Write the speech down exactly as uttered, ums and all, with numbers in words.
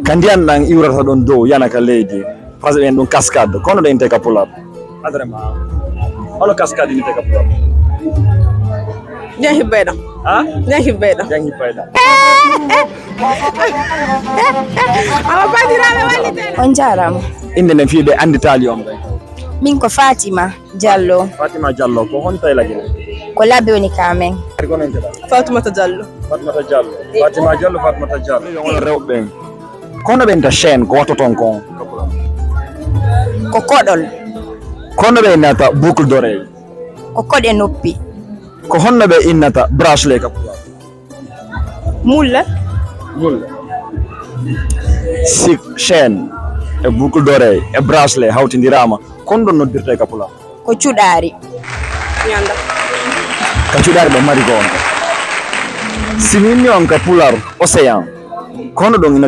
Ka ndiyan ɗan iwrata ɗon dow, yana ka leydi. Français ɓen ɗum cascade. Kono ɗo inte ka pular. Adrema. Ono cascade inte ka pular. Jan hibbeyɗo. Ha? Jan hibbeyɗo. Jan hibbeyɗo. Awa bandiraɓe wallite. On jarama. Inde nden fii ɓe anditaali on ɓe. Min ko Fatima Diallo. Fatima Diallo, ko hon tawi lagine? Ko labbe woni ka men. Ari ko non jeɗa? Fatimata Diallo. Fatimata Diallo. Fatima Diallo, Fatimata Diallo. Yo on rewɓe ɓen. Kono ɓe innata chaîne, ko wattoton kon? Ko koɗol. Kono ɓe innata boucle d'oreille? Ko koɗe noppi. Ko honno ɓe innata bracelet ka pular? Mulle. Mulle. Si chaîne e boucle d'oreille e bracelet hawtindiraama, ko honno noddirtee ka pular? Ko cuɗaari. Ñanda. Ka cuɗaari ɓe mari ko on. Si mi inni on ka pular océan, ko honno ɗon ina